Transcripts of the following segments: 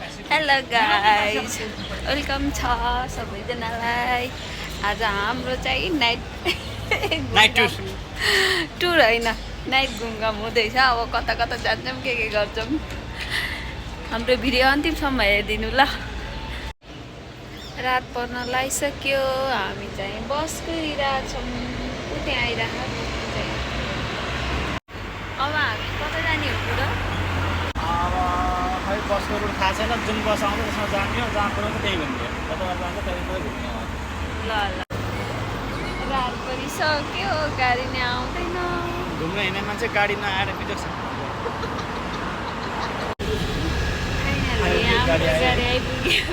Hello guys welcome छ सबैजनालाई। आज हाम्रो चाहिँ नाइट टुर होइन नाइट घुमघाम हुँदैछ। अब कता कता जान्छौँ के गर्छौँ हाम्रो भिडियो अन्तिमसम्म हेरिदिनु ल। रात पर्न लागिसक्यो, हामी चाहिँ बस कुरिरहेछौँ, उतै आइरहेको। अब हामी कता जाने हो पुरा खै बसको रुट थाहा छैन, जुन बस आउँछ त्यसमा जाने हो, जहाँ पुऱ्याउँछ त्यही घुम्ने हो, जताबाट जान्छ त्यही पुरै घुम्ने हो। ल रात परिसक्यो, गाडी नै आउँदैन। घुम्न हिँड्ने मान्छे गाडी नआएर बितेको छ। फाइनली हाम्रो गाडी आइपुग्यो।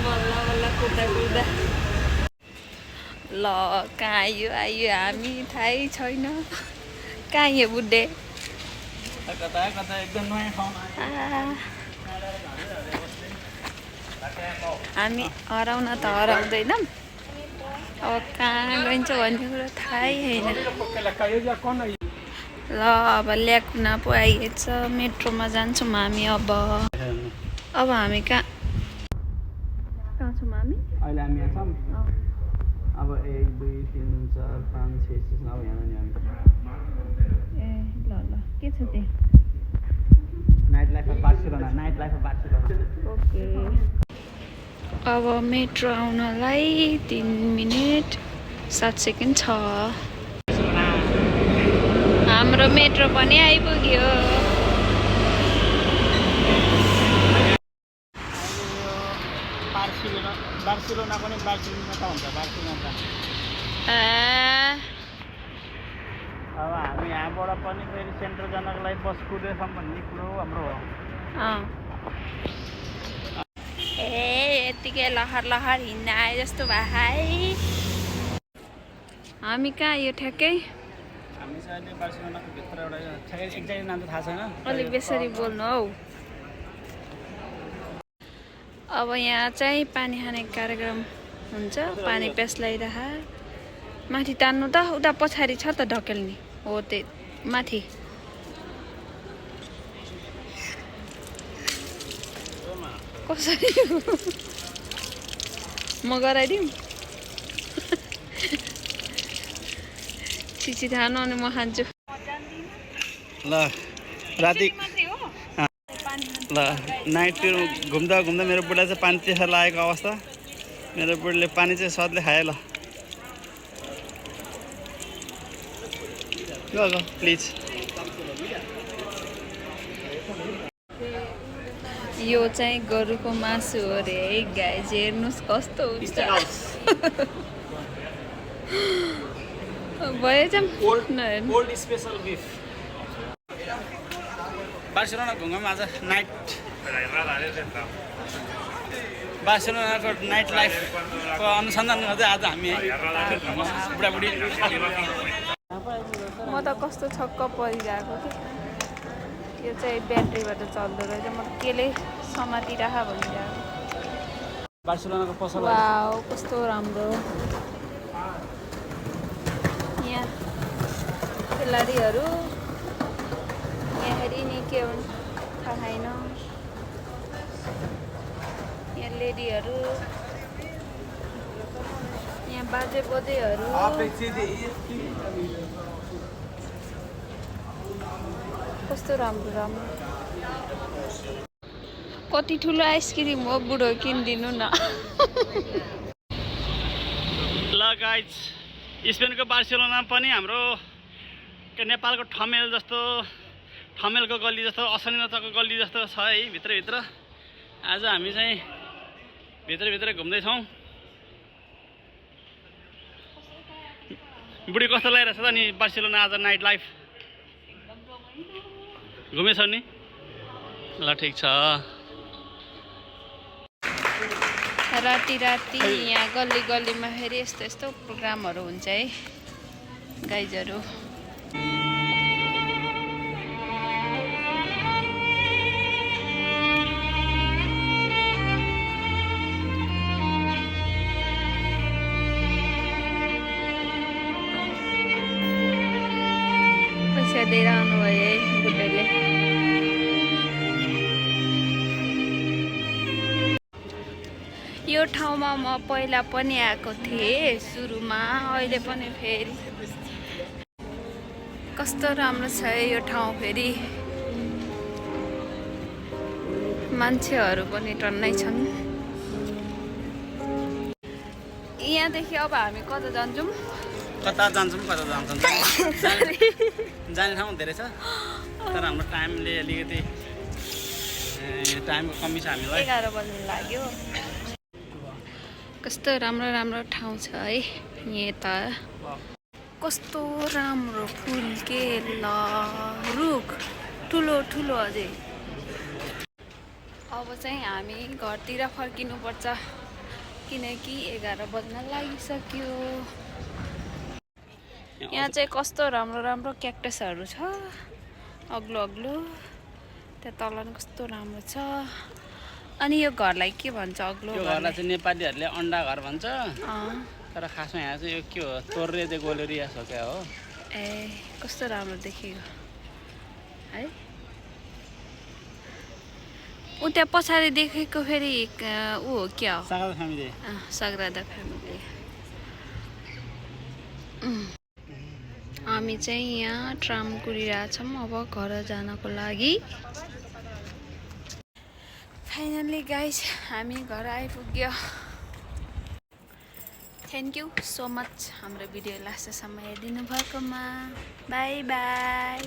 बल्ल बल्ल कुद्दा कुद्दा ल कहाँ आयो हामी थाहै छैन। कहाँ यो बुढे कता कता एकदम नयाँ ठाउँमा हामी हराउन त हराउँदैनौँ, अब कहाँ गइन्छ भन्ने कुरा थाहै छैन। ल अब ल्याकुना पो आइएछ, मेट्रोमा जान्छौँ हामी। अब हामी कहाँ छौँ हामी अहिले हामी यहाँ छौँ। अब 1 2 3 4 5 6 7 अब यहाँ नि हामी ए ल के छ त्यहाँ night life of Barcelona. Okay. अब मेट्रो आउनलाई 3 मिनेट 7 सेकेन्ड छ। हाम्रो मेट्रो पनि आइपुग्यो। बार्सिलोना पनि बार्सिलोना त हुन्छ, बार्सिलोना त। अब हामी यहाँबाट पनि फेरि सेन्टर जानको लागि बस कुदेछौँ भन्ने कुरो हाम्रो हो। ए यतिकै लहर लहर हिँड्न आए जस्तो भाइ। हामी कहाँ यो ठ्याक्कै हामी चाहिँ अहिले बार्सिलोनाको भित्र एउटा एक्ज्याक्ट नाम त थाहा छैन, अलिक बेसरी बोल्नु हौ। अब यहाँ चाहिँ पानी खाने कार्यक्रम हुन्छ, पानी प्यास लगाइरह। माथि तान्नु त, उता पछाडि छ त ढकेल्ने हो, त्यही माथि। कसरी म गराइदिउँ? चिची खानु अनि म खान्छु। ल राति ल नाइट टुर घुम्दा घुम्दा मेरो बुढा चाहिँ पानी त्यसरी लागेको अवस्था। मेरो बुढीले पानी चाहिँ सधैँ खायो। ल ग प्लिज। यो चाहिँ गोरुको मासु हो रे गाइज, हेर्नुहोस् कस्तो हुन्छ। भएछ कोल्ड स्पेसल बिफ। बार्सिलोना घुम्यौँ आज नाइट। बार्सिलोनाको नाइट लाइफको अनुसन्धान गर्दै आज हामी बुढाबुढी। म त कस्तो छक्क परिरहेको कि यो चाहिँ ब्याट्रीबाट चल्दो रहेछ। म केले समातिराख भनिरहेको। बार्सिलोनाको पसल वाउ कस्तो राम्रो। यहाँ खेलाडीहरू, यहाँ हेरी नि के हुन् थाहा छैन। यहाँ लेडीहरू, यहाँ बाजे बोजेहरू। कस्तो राम्रो राम्रो। कति ठुलो आइसक्रिम हो बुढो, किनिदिनु न। ल गाइज, स्पेनको बार्सिलोना पनि हाम्रो नेपालको ठमेल जस्तो, ठमेलको गल्ली जस्तो, असनिलताको गल्ली जस्तो छ है भित्रभित्र। आज हामी चाहिँ भित्रभित्र घुम्दैछौँ। बुढी कस्तो लागिरहेछ त नि बार्सिलोना आज नाइट लाइफ? घुमेछौ नि? ल ठिक छ। राति राति यहाँ गल्ली गल्लीमा फेरि यस्तो यस्तो प्रोग्रामहरू हुन्छ है गाइजहरू। पैसा दिएर आउनुभयो है बुढोले। यो ठाउँमा म पहिला पनि आएको थिएँ सुरुमा, अहिले पनि फेरि। कस्तो राम्रो छ यो ठाउँ फेरि, मान्छेहरू पनि टन्नै छन्। यहाँदेखि अब हामी कता जान्छौँ? कता जान्छौँ जाने ठाउँ धेरै छ, तर हाम्रो टाइमले अलिकति टाइमको कमी छ हामीलाई। 11 बज्न लाग्यो। कस्तो राम्रो राम्रो ठाउँ छ है यता। कस्तो राम्रो फुल के ल, रुख ठुलो ठुलो अझै। अब चाहिँ हामी घरतिर फर्किनुपर्छ किनकि 11 बज्न लागिसक्यो। यहाँ चाहिँ कस्तो राम्रो राम्रो क्याक्टसहरू छ, अग्लो अग्लो। त्यहाँ तल पनि कस्तो राम्रो छ। अनि यो घरलाई के भन्छ? अग्लो यो घरलाई चाहिँ नेपालीहरूले अन्डा घर भन्छ, अँ। तर खासमा यहाँ चाहिँ यो के हो, तोर्रे चाहिँ गोलेरिया छ क्या हो। ए कस्तो राम्रो देखियो है। ऊ त्यहाँ पछाडि देखेको फेरि ऊ हो क्या हो? सागरा फ्यामिली। साग्रादा फ्यामिली। हामी चाहिँ यहाँ ट्राम कुरिरहेछौँ अब घर जानको लागि। फाइनली गाइस हामी घर आइपुग्यो। थ्याङ्क यू सो मच हाम्रो भिडियो लास्टसम्म हेरिदिनु भएकोमा। By by.